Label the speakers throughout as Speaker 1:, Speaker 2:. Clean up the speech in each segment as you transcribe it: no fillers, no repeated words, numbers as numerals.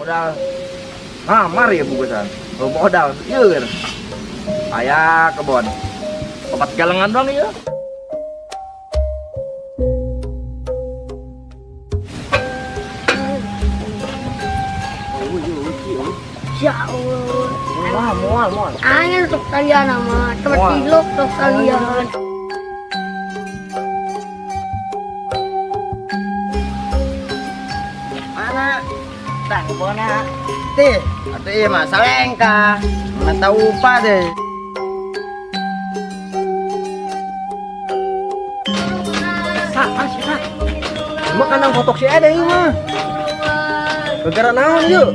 Speaker 1: Modal ngamar ya bungkusan. Oh, modal ieu. Aya kebon. Opat galengan doang ieu.
Speaker 2: Ya Allah.
Speaker 1: Wah, moal moal.
Speaker 2: Angin sok kalian ama, tempat
Speaker 1: Moal.
Speaker 2: tilok sok kalian.
Speaker 3: Mana? Tah, kebona. Teh, atuh ieu mah salengka. Mana tahu upah deh.
Speaker 4: Sa, ah, si Sa. Cuma kandang kotok si Ede ieu mah. Gegara naon yeuh?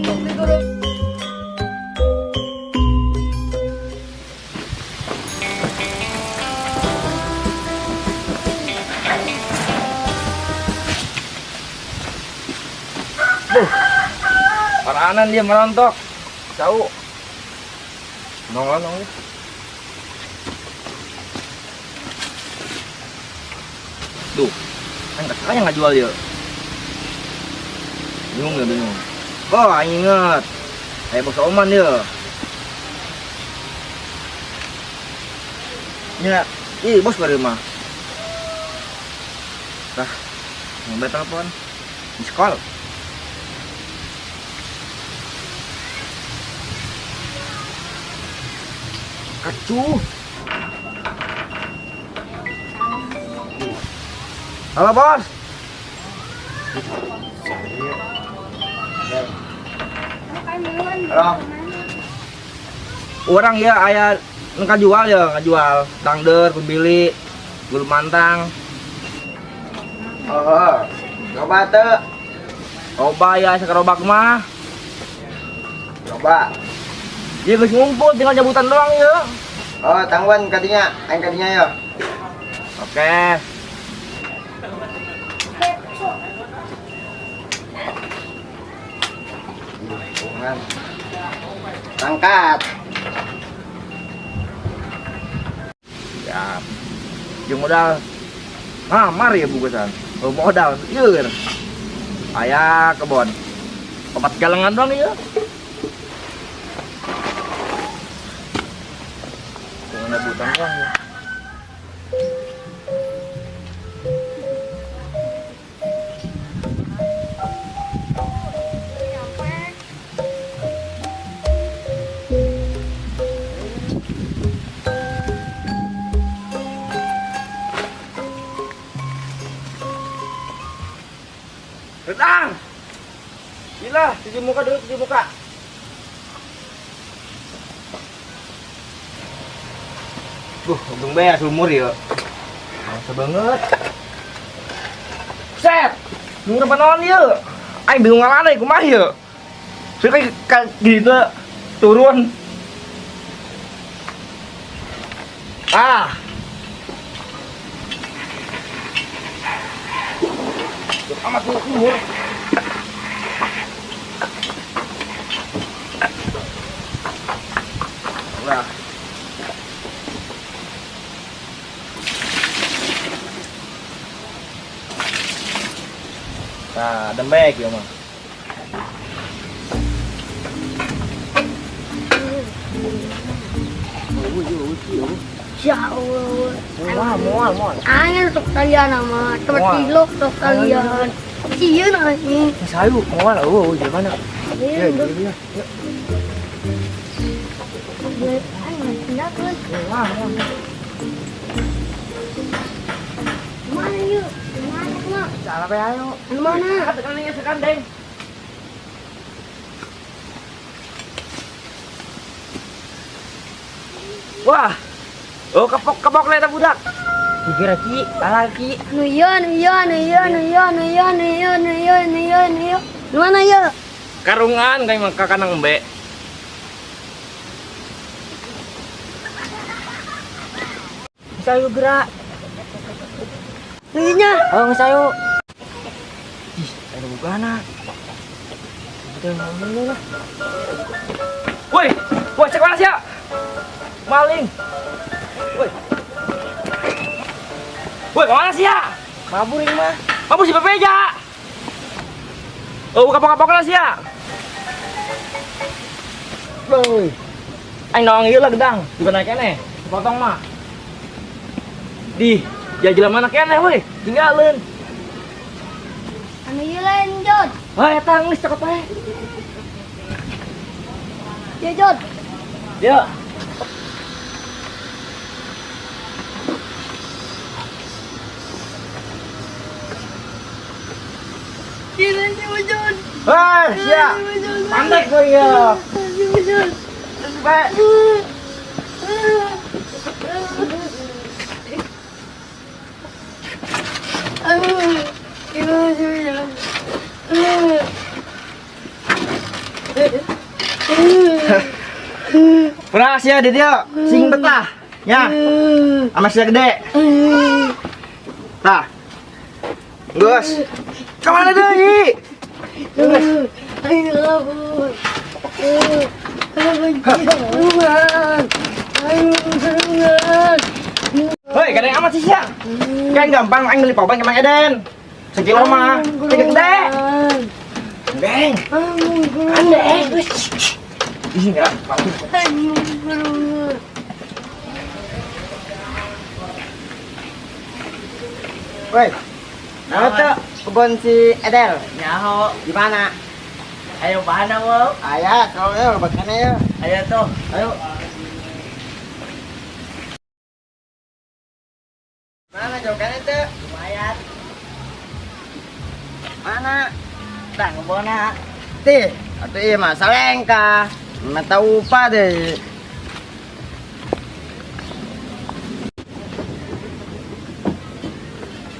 Speaker 1: Buh. Paranan dia merontok. Tahu. Nongol nongol. Duh, kan katanya nggak jual ya. Bingung ya bingung. Oh, inget. Kayak bos Oman dia. Ya, ih bos baru mah. Tah, mau telepon. Miss call. Kacuh. Halo bos. Halo. Orang ya ayah nengka jual ya, nggak jual. Tangder, pembili, gulu mantang.
Speaker 3: Oh, coba teu.
Speaker 1: Coba ya sekerobak mah.
Speaker 3: Coba.
Speaker 1: Iya geus ngumpul tinggal nyabutan doang ya.
Speaker 3: Oh, tangguan kadinya, aing kadinya yo.
Speaker 1: Oke.
Speaker 3: Hitungan. Angkat.
Speaker 1: Siap. Jeung modal ngamar ya bungkusan. Oh, modal ieu. Aya kebon. Opat galengan doang ieu. Tinggal nyabutan doang ya. Rendang. Gila, cuci muka dulu, cuci muka. Untung bae sumur ya. Masa banget. Set. Nunggu depan naon ieu? Aing bingung ngalana kumaha ieu. Saya kayak gitu turun. Ah. Amat sumur. Nah. Nah, demek ya mah.
Speaker 2: Ya Allah.
Speaker 1: Wah, moal moal.
Speaker 2: Angin sok kalian ama, tempat
Speaker 1: Moal.
Speaker 2: tilok sok kalian. Sieun anjing.
Speaker 1: Sayu moal eueuh gimana? Ya,
Speaker 2: Iya,
Speaker 1: iya, iya. Wah, moal.
Speaker 2: Mana yuk? Mana mah?
Speaker 1: Salah pe ayo.
Speaker 2: Anu mana?
Speaker 1: Tekan nih sekandeng. Wah. Oh, kepok-kepok lah eta budak.
Speaker 3: Dikira ki, salah ki.
Speaker 2: Anu ieu, anu ieu, anu ieu, anu ieu, anu ieu, anu ieu, anu ieu, anu ieu, anu ieu. Nu mana ieu?
Speaker 1: Karungan kayak mah kakanang embe.
Speaker 3: Sayu gerak.
Speaker 2: Nu ieu nya.
Speaker 3: Oh, sayu. Ih, ada bugana. Betul ngomong lah.
Speaker 1: Woi, woi cek mana sih ya? Maling. Woi. Woi, kemana sih ya?
Speaker 3: Mabur ini mah.
Speaker 1: Mabur si Pepeja. Oh, kapok-kapok lah sih ya.
Speaker 4: euy.
Speaker 1: Aing nong ieu lah gedang, juga naik keneh. Potong mah. Di, jalan mana keneh weh, tinggalin.
Speaker 2: Anu ieu lain Jod.
Speaker 1: Wah, eta geus cakep bae.
Speaker 2: Ya Jod.
Speaker 1: Ya.
Speaker 2: Gila si Jod.
Speaker 1: Wah, sia. Pandai kowe ya.
Speaker 2: Si Jod.
Speaker 1: Bae. Beras ya di dia, sing betah. Ya. Sama sia gede. Tah. Gus. Kemana deui? Hoi, kadang amat sih sia. Kan gampang aing beli power bank emang Eden. Sekilo mah, gede. Beng. Aneh. Ih, enggak.
Speaker 3: Woi. Nah, tuh kebun si Edel.
Speaker 5: Nyaho.
Speaker 3: Di mana?
Speaker 5: Ayo mana wo?
Speaker 3: Aya, kalau ya bakana ya.
Speaker 5: Ayo tuh.
Speaker 3: Ayo. Mana jauhkan itu?
Speaker 5: Lumayan.
Speaker 3: Mana?
Speaker 5: Tah kebonna.
Speaker 3: Tih, atuh ieu mah salengka. Mata upah deh.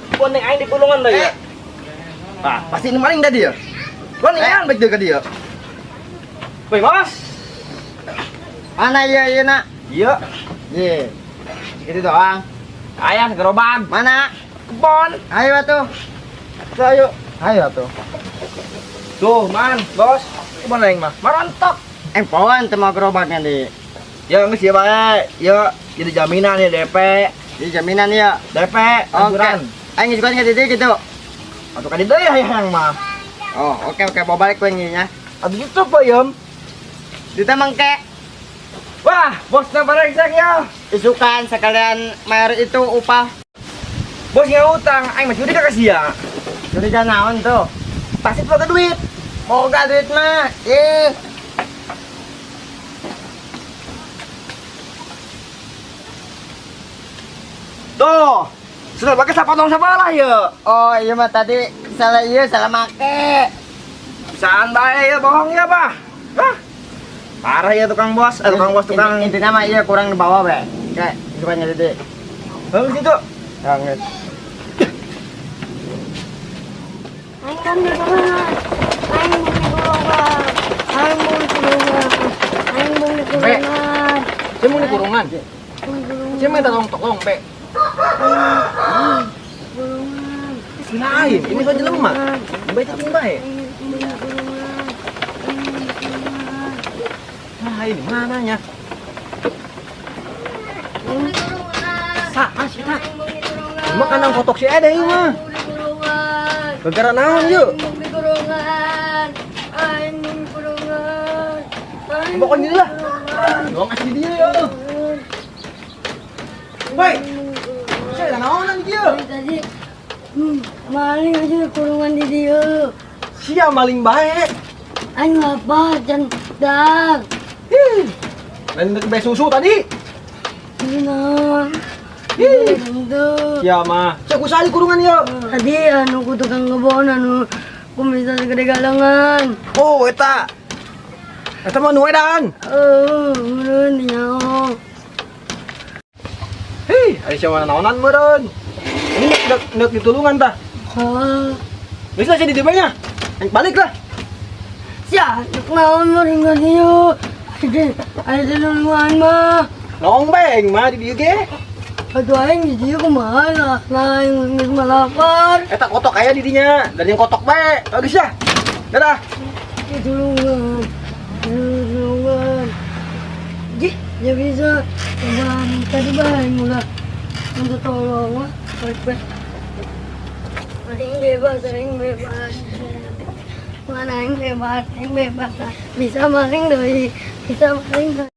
Speaker 1: Kebon aing di kulungan deui ya. Ah, pasti ini maling tadi ya. Gua nih kan baik ke dia. Woi, Bos.
Speaker 3: Mana iya iya nak?
Speaker 1: Iya.
Speaker 3: Iya. Gitu doang.
Speaker 1: Ayah gerobak.
Speaker 3: Mana?
Speaker 1: Kebon.
Speaker 3: Ayo atuh.
Speaker 1: Ayo.
Speaker 3: Ayo atuh.
Speaker 1: Tuh, man, Bos. Kebon aing mah. Marontok.
Speaker 3: Poan teu mau gerobaknya di.
Speaker 1: Ya geus ya bae. Ya, jadi jaminan ya DP.
Speaker 3: Jadi jaminan ya.
Speaker 1: DP,
Speaker 3: anjuran. Aing juga nggak didik gitu.
Speaker 1: Atuh kan deui hayang mah.
Speaker 3: Oh, oke oke, bawa balik kowe nya.
Speaker 1: Atuh gitu apa, Yom?
Speaker 3: Duta mangke.
Speaker 1: Wah, bosnya brengsek ya.
Speaker 3: Isukan sekalian bayar itu upah.
Speaker 1: Bos nggak utang, aing mah curiga ka sia.
Speaker 3: Curiga naon tuh?
Speaker 1: Pasti boga duit.
Speaker 3: Boga duit mah. Ih.
Speaker 1: Tuh. Sudah pakai sapotong sabalah ya.
Speaker 3: Oh, iya mah tadi salah iya salah make.
Speaker 1: Bisaan bae ya bohong ya, Pak. Hah? Parah ya tukang bos, tukang bos tukang.
Speaker 3: Intinya mah iya kurang di bawah be. Kayak isukannya jadi.
Speaker 1: Bang situ.
Speaker 3: Ya geus.
Speaker 2: Aing kan di kurungan. Aing mau di kurungan. Aing mau di kurungan. Aing mau di kurungan.
Speaker 4: Saya mau di kurungan. Saya minta tolong tolong, Pe. Lain, ini kan jelema. Bae cacing bae. Nah, ini mananya? Saha sih tak? Cuma kandang kotok si Ede ieu mah. Gara-gara naon yeuh? Pokoknya lah. Doang asli dia ya. Woi. Saya naonan dia.
Speaker 2: Tadi maling aja kurungan di dia.
Speaker 4: Sia maling bae.
Speaker 2: Aing lapar dan dah.
Speaker 4: Ih. Lain bae susu tadi.
Speaker 2: Naon?
Speaker 4: Ih. Sia mah. Sia kusaha di kurungan ieu?
Speaker 2: Tadi anu ku tukang kebon anu ku minta segede galangan.
Speaker 4: Oh, eta. Eta mah nu edan.
Speaker 2: Oh, meureun nyaho.
Speaker 4: Hei, ari sia mah naonan meureun. Ini nek ditulungan tah.
Speaker 2: Hah.
Speaker 4: Geus lah sia di dieu nya. Balik lah.
Speaker 2: Sia, nek naon meureun ka dieu. Ada nulungan mah.
Speaker 4: Noong bae aing mah di dieu ge.
Speaker 2: Aduh aing di dieu kumaha lah. Nah, aing geus malapar.
Speaker 4: Eta kotok aya di dinya. Dari yang kotok bae. Bagus ya. Dadah.
Speaker 2: Ditulungan. Ditulungan. Ji, ya bisa. Coba tadi bae mula. Minta tolong lah. Baik baik. Sering bebas, sering bebas. Aing bebas, aing bebas. Bisa maling deui, bisa maling deui.